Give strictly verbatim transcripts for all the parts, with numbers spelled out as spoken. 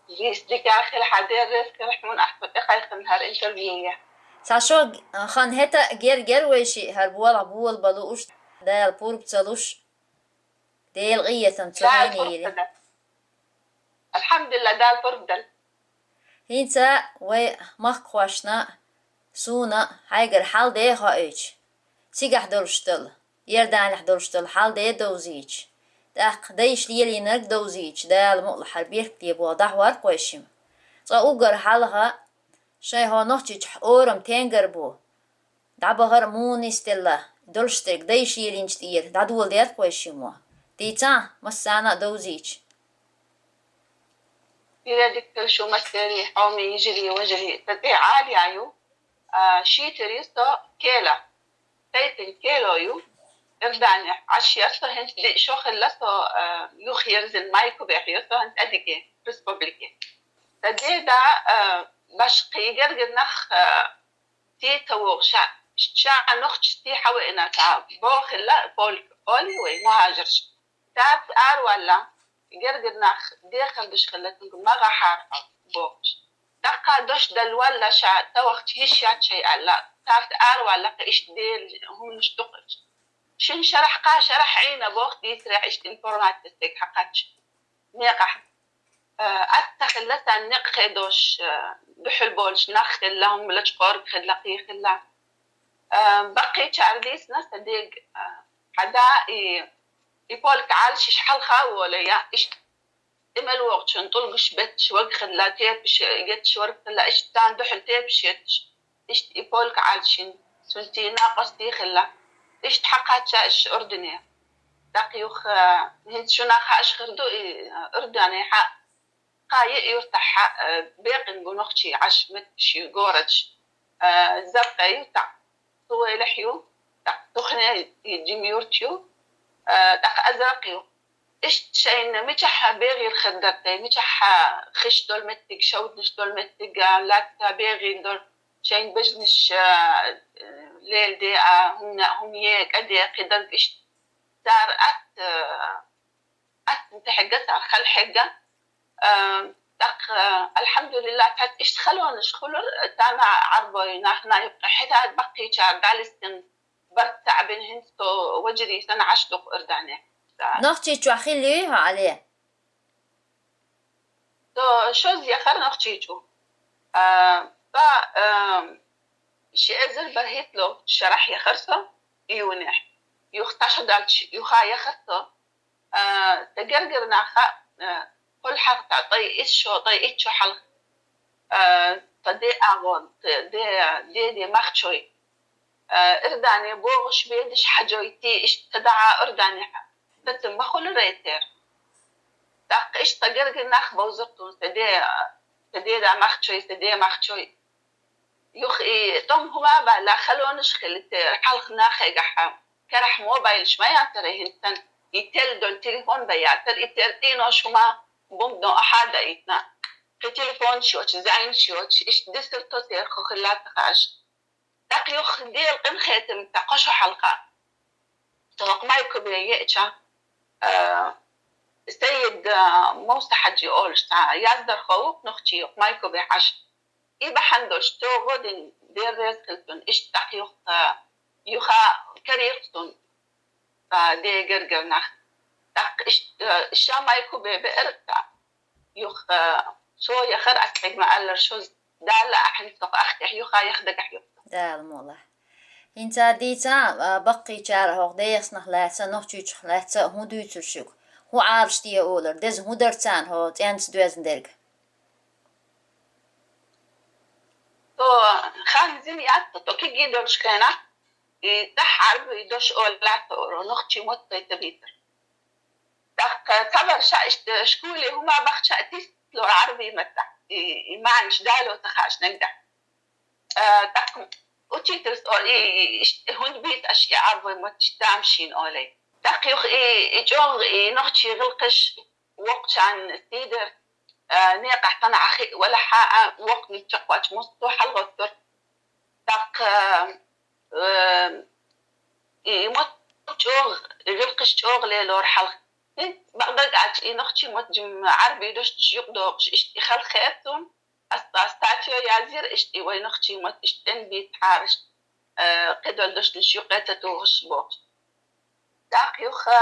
Дийс дика хила хьан деррес, хӀун ахча тӀекхайкхина хӀара интервьюе. Цхьа шо хан хӀета гергер вай шиъ, хӀара болх болабалуш, Дала пурба ца луш, Дела къинхетам цу Дала хьайна пурба йийла. Ца дала. Алхьамдулилла, Дала пурба дала. ХӀинца вай махкахошна, суна хьайгара хьал де хоуьйтуш, цигахь долуш долу, Иорданехь долуш долу хьал де довзийча, тӀаккха дайша лелийнарг довзийча, Дала мукъ лахь, хӀара беркате болу дӀахьор кхойшима. Цкъа уггар хьалха шайн хӀо Нохчийчохь орам тенгар бу, дӀабахар а муха нисделла, долуш дерг дайша лелийнчу тӀера дӀадоладер кхойшимо. Дийцахьа, массарна а довзийча. Дирриг хила шу массеран, хьоме йижарий, вежарий, сан цӀе Ӏалия ю, а, шийтира ю со Кела. Тайпана Кела ю. Иорданехь Ӏаш яра со, хӀинца диъ шо хилла со, а, юхаерзина, Майкубехь ю со, хӀинца Адыге республике. Сан деда, а, башха кхин гергара нах, а, сий ца вогӀу ша, ша нохчашца сий хьавеана, цхьа бохилла, полк олий вай, мухӀажарш. Цаьрца араваьлла, гергара нах дехар деш хилла цуьнга, ма гӀахьара хьо бохуш. ТӀаккха дош дала ваьлла, ша ца вахча йиш яц шайн аьлла, цаьрца араваьлла, кхин иштта Делан хӀуманаш ду-кх уьш. Шина шарахь, кхаа шарахь Ӏийна боху дийцарехь, иштта информаци стаг хьакхаьчча. Некъахь, э, атта хилла, царна некъ хедош, э, дуьхьал болуш нах хилла, хӀума лачкъорг хилла, кхин хилла. Э, баккхийчара дийцина сан дега, э, хьада и, и полк Ӏалашйеш хьалха а волий, иштта тӀе мел вогӀучунна тӀулгаш бетташ верг хилла, тепаш етташ верг хилла, иштта царна дуьхьал тепаш етташ, иштта и полк Ӏалашйина, цуьнан цхьа накъостий хилла. Иштта хьакхаьчча уьш Урдане. ТӀаккха юха, э, хӀинца шуна хаьаш хир ду и, э, Урданехь, кхаа-йиъ юьртахь, э, бекъина бу нохчий Ӏаш, меттигаш ю, городаш, э, Заркъе ю, тӀаккха Сувайлахь ю, тӀаккха Тухне, и жима юрт ю, э, тӀаккха Азракъ ю. Иштта шайна мичахь бегӀийла хир дара те, мичахь хиш долу меттиг, шовданаш долу меттиг, а, лаьцна бегӀийла долу, шайн бежанаш, а, леладе, а, хӀума, хӀума е, кӀаде, кхидерг иштта цара атта, атта тӀехьегна цара хала хьегна. А, тӀаккха, алхьамдулиллахь, цхьацца иштта халонаш хуьлура, царна Ӏарбой нахана юккъе хьетта баккхийчара дӀалистина барт цхьаъ бина, хӀинца со вежарий санна Ӏаш ду-кх Урдане. Нохчийчохь хилла юй хьо, Ӏали? Со шозза яхара Нохчийчу. А, ткъа, а, ши эзар бархӀитталгӀачу шарахь яхара со, июнехь. Юха цхьа шо даьлча, юха яхара со. А, сан гергара нах, а, кхул хьалха цхьа ткъе исс шо, ткъе итт шо хьалха, а, сан де агӀор, де, де, де махчой, а, Иордане богӀуш, бедаш, хьажой, те иштта ца дахьа Иорданехь, сацам ма хуьлура тера. ТӀаккха иштта сан гергара нах бовзура тхуна, сан де, сан деда махчой, сан де махчой. Юха и тӀом хӀума а баьлла, халонаш хилла тера, хьалха нахе гахьа. Карахь мобайлаш ма яцара хӀинца санна, и тела долу телефон бен яцара, и тера цӀенош хӀума бомбано ахьа а даийтина. Кхин телефонаш йоцуш, зӀенаш йоцуш, иштта дисира тхо, тера хӀун хилла ца хаьаш. ТӀаккха юха Делан къинхетамца кхо шо хьалха, со хӀокху Майкубе еача, а, Сайид, а, Муса-Хьаьжи олуш цхьа яздархо ву-кх нохчий, хӀокху Майкубе Ӏаш. И бахьана долуш, цо гӀо дина, дерриг хилла цунна, иштта тӀаккха юха, юха карийра-кх цунна, а, ден гергара нах. ТӀаккха иштта, а, ша Майкубе беара-кх цо. Юха, а, цо яхара, ас хьегна ма-аллара, шозза Дала ахьа хӀинца хӀокху ахтехь юха яха дагахь ю. Дала мукъ лахь. ХӀинца дийца, а, баккхийчара хӀокху дехаснах лаьцна, Нохчийчух лаьцна хӀун дуьйцура шуьга? ХӀун Ӏалашде олура? Деза хӀун дара царна хӀо цӀенца доьзна дерг? Со хан зина яц, со кегий долуш хенахь, и цӀахь Ӏарбой дош олалаьцна, нохчий мотт ца бийцара. ТӀаккха цхьабарш иштта школе хӀума бахча а тист лора Ӏарбий маттахь, и, и маьӀнаш дало ца хаьаш нагахь. А, тӀаккха учительс о-, и, и, иштта хӀунда бийца аша и Ӏарбой мотт, иштта тамашийна олий. ТӀаккха юха и, и чӀогӀа, и нохчий гӀиллакхаш воккхачарна сий дара, а, некъахь санна хи валахьа а, воккханиг чекхваьлча мостагӀа хьалагӀоттура. ТӀаккха, а, и, и мотт чӀогӀа, гӀиллакхаш чӀогӀа лелора хьалха. ХӀинца бакъдерг аьлча, и нохчийн мотт жимма Ӏарбийн дош юкъадохуш, иштта и хала хетта суна, ас, ас статья язйира, иштта и вай нохчийн мотт иштта тӀе бийцахьара, иштта, э, кхидолу дешнаш юкъе ца тухуш бохуш. ТӀаккха юха,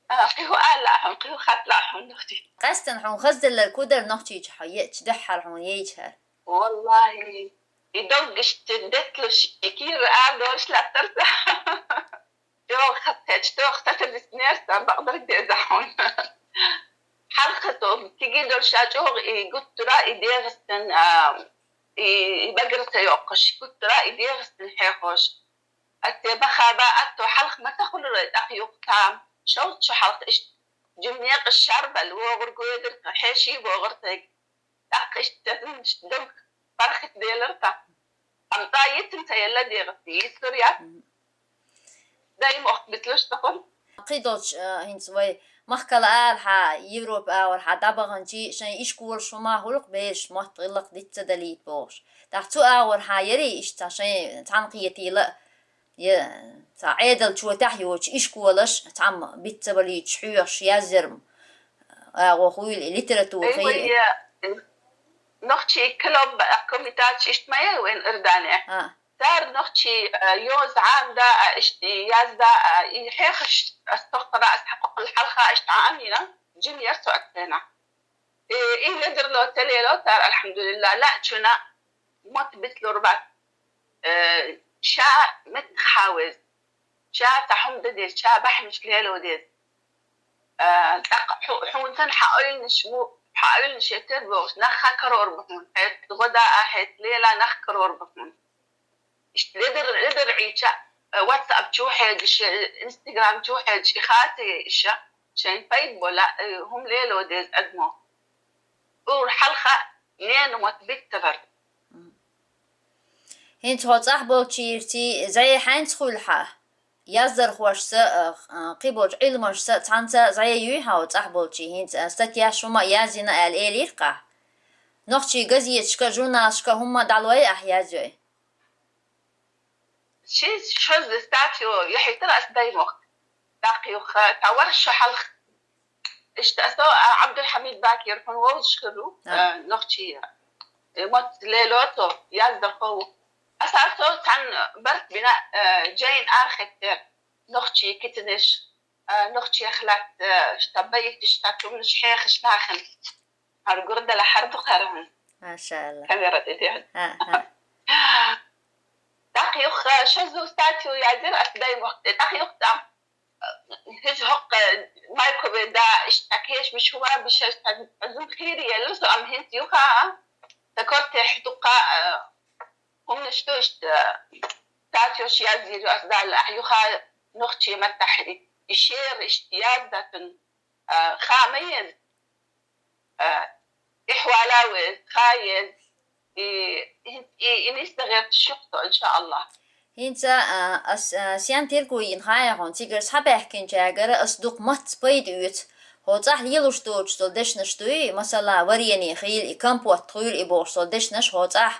а, кхин хӀун ала хьуна, кхин хӀун хатта хьуна нохчийн? Къаьстина хьуна хазделларг хӀун дара нохчийчу хьо еъча дуьххьара хьуна ейчара? Валлахи, и доггаш чу детталуш, и кийра арадолуш лаьттара сан. ЧӀогӀа хатта хеташ, чӀогӀа сатадиснера сан, бакъдерг деза хьуна. Хьалха со кегий долуш а чӀогӀа и гуттара а и дегӀастан, а, и, и багара ца йоккхуш, гуттара а и дегӀастан хьехош. Ас те баха ба, атто хьалха ма ца хуьлура, тӀаккха юха там, шовзткъа шо хьалха иштта жимма некъаш шарбала вогӀург везира, хьеший вогӀура тайга. ТӀаккха иштта цаьрца иштта дог паргӀатделира тхан. Амма цкъа йицина ца елла дегӀаца, йицлур яц. Мгм. Дай мохк битлуш тахана. Кхидолчу, а, хӀинца вай махкал арахьа, Европа агӀорхьа дӀабаханчий, шайн ишколаш хӀума хуьлу-кх бераш, мотт гӀиллакх диц ца далийта бохуш. ТӀаккха цу агӀорхьа ярий иштта шайн цхьаьна кхетийла, я цхьа Ӏедал чотехь йоцуш ишколаш, цхьамма биц ца балийтуш хьоьхуш язъяр агӀо хуьйла, литература Ай, хуьйла? Вай, э, нохчий клуб, а, комитеташ иштта ма яй вайн Иорданехь? А. Цара нохчий, э, йоза Ӏамда а, иштта язда а, и хьехаш ас тохкара, ас хьакхокхал хьалха иштта Ӏамийна, жимма яр со аццена. Э, и ледарло ца лело цара, алхьамдулиллахӀ, лаьа чуьна мотт бицлур бац. Э, ша меттах хьа веза. Ша цхьа хӀума дан деза, ша бахьанаш лело деза. Э, тӀаккха хьу-, хьуна санна хьан ойланаш ву, хьан ойланаш я тера бохуш, нах ха карор бу хьуна. Хьеца гӀо да а, хьеца лела нах карор бу хьуна. Иштта ледар, ледар Ӏийча, э, WhatsApp чу хьежаш, э, Instagram чу хьежаш, и хатае иша, шайн пайда бола, э, хӀума лело деза адамо. Ур хьалха нена мотт биттавар. ХӀинца хьо цӀахь болчуьрций зӀе хьаьнца хуьлу хьан? Яздархошца, а, а, кхин болчу Ӏилманашца цхьаьнца зӀе юй хьан хьо цӀахь болчий? ХӀинца, а, статьяш хӀума а язйина аьлла элира-кх ахь. Нохчийн газеташка, журналашка хӀумма а дӀалой ахь язйой? Ши шозза статья яхьийтира ас Даймохк. ТӀаккха юха, цхьа ворхӀ шо хьалха. Иштта аса, а, Абдулхамид Бакир, хьуна вовзаш хир ву, А. э, нохчий, э, мотт лело цо, яздархо ву. Аса цо цхьаьна барт бина, э, жайна арахеттера, нохчий кицанаш, э, нохчех лаьтта, э, шта байташ, шта тумнаш хьехаш нахана. ХӀара гур дала хӀара ду хӀара хӀун. Машалла. Камера тӀе дехьа. ХӀа, хӀа. ТӀаккха юха шозза статью язйира ас Даймохк тӀе. ТӀаккха юха цхьа, э, хӀинца хӀокху майкубе да, иштта кешамаш хӀума биш, иштта зун хийра елла со, амма хӀинца юха а, сан кортехь дуккха, э, хӀуманаш ду иштта, э, статьёш язйийр ю ас Далла, ахь юха нохчийн маттахь и, и шера иштта яздан, а, ха ма еза, а, и хьола веза, ха еза, и, и, и, и нисдан гӀерташ ю-кх со, иншааллахӀ. ХӀинца, а, ас, а, сен тергойина хаьа хьуна, цигара схьабаьхкинчаьргара ас дукха маттаца пайда оьцу. Хьо цӀахь лелош доцуш долу дешнаш дуй, масала, варени хуьлу и, компот хуьлу и бохуш долу дешнаш хьо цӀахь.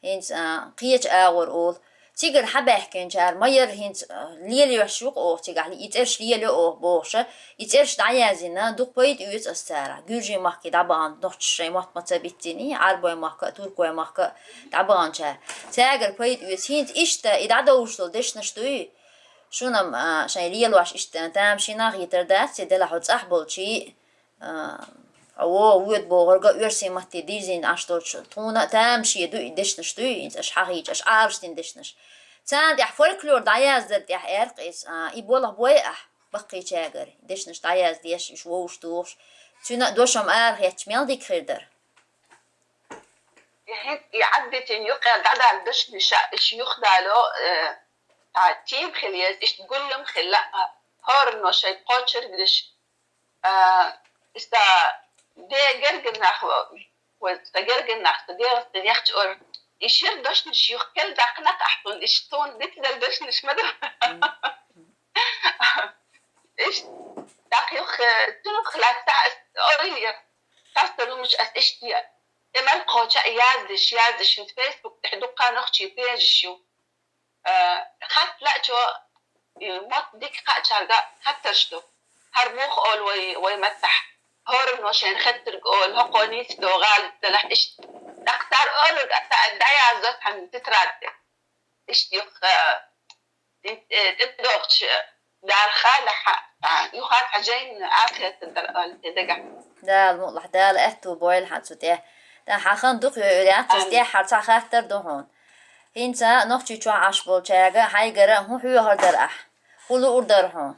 ХӀинца, а, кхечу агӀор олу. Цигара схьабаьхкинчара ма яра хӀинца, а, лелош ю-кх оха цигахь, и цӀераш лелайо оха бохуша, и цӀераш дӀаязйина, дукха пайда оьцу ас царах. Гуьржийн махке дӀабахана нохчаша шайн мотт ма ца биттиний, Ӏарбойн махка а, туркойн махка а дӀабаханчара. Цаьргара пайда оьцу. ХӀинца иштта и дӀадовш долу дешнаш дуй? Шуна-м, а, шайн лелош иштта тамашийна хетар дац, и делахь хьо цӀахь болчий, а, хьо вогӀу воьду бохург а оьрсийн матте дирзина Ӏаш долчу, тхуна а тамаше ду и дешнаш дуй, хӀинца аша хьахийча, аша Ӏалашдина дешнаш. Царна тӀехь фольклор дӀаяздар тӀехь аьркъ иза, а, и болх бой ахь баккхийчаьргара, дешнаш дӀаяздеш, уьш вовшах тухуш. Цуьнан а дошам арахецча, мел дика хир дара. И хӀинца и Ӏадбитина юкъе дӀадала дашна ша, иша юхадало, э, цхьа тема хила еза, иштта гулам хила, а, хӀоранно шайн кхочург деш. А, иштта де герган нах, вай, сан герган нах, сан дегӀаца яхча ора. И шира дашнаш юха кел даккхина ахь цунна, иштта суна дицдала дашнаш ма ду. Иштта, тӀаккха юха, э, цунах лаьцна ас ойла яр. Цхьацца лумаш ас иштта яр. Э, мел кхоча а яздеш, яздеш, хӀинца Facebook тӀехь дуккха нохчийн пейжаш ю. Э, хатта лаьчо, э, мотт дика кхаьчарга хаттарш ду. ХӀара муха олу вай, вай маттахь? ХӀоранна шайна хеттарг олу, хӀокхо нийса догӀу гӀалат делахь, иштта. ТӀаккха цара олург а дӀаяззо цхьана тетрадь тӀе. Иштта юха, э, тӀедогӀучу Дала хьалха, юха хьажийна ахират дара олу те дагахь. Дала мукъ лахь, Дала аьтту бойла хьан цу тӀе. ТӀаккха хьан хан дукха йойур яц, ас тӀехь хьара цхьа хаттар ду хьуна. ХӀинца Нохчийчохь Ӏаш болчаьрга хьайгара хӀун хьоьхур дара ахь? ХӀун луур дара хьуна?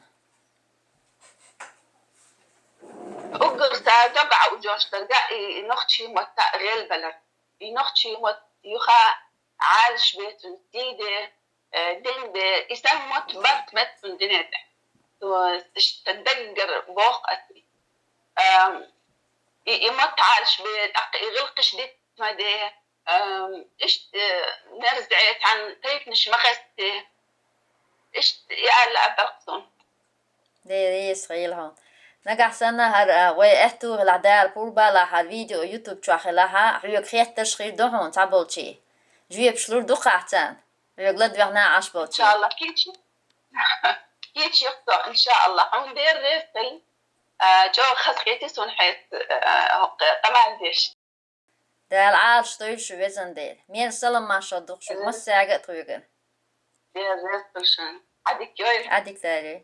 Уггар сан дог Ӏа ужош дерг и, и нохчийн мотт гӀелбалар. И нохчийн мотт юха Ӏалашбе, цуьнан сий де, э, дин де, и сан мотт барт меттан дуьне тӀе. То есть, иштта даггара боху ас. Ам, и, и мотт Ӏалашбе, тӀаккха и гӀиллакхаш диц ма де, ам, иштта, э, мерза Ӏе цхьана тайпанаш ма хесте. Иштта и аьлла а баркъ суна. Дера еза хила хьуна. Нагахь санна хӀара, а, вай аьтту хилахь, Дала пурба лахь, хӀара видео YouTube чохь хилахь, хьоьга хеттарш хир ду хьуна цхьаболчийн. Жоьпаш лур ду-кх ахь царна. Хьоьга ладоьгӀна Ӏаш болчийн. Иншаллах, кийча, кийча юхатоха, иншаллах. Хьуна дера реза хила, а, чӀогӀа хазахетий суна хьоьца, а, хӀокху къамел деш. Дала Ӏалашдойла шу, везан Дела. Мерза салам-маршалла ду-кх шуьга, массаьрга а тхоьгара. Дера реза хила шуна. Ӏадика йойла. Ӏадика далийла.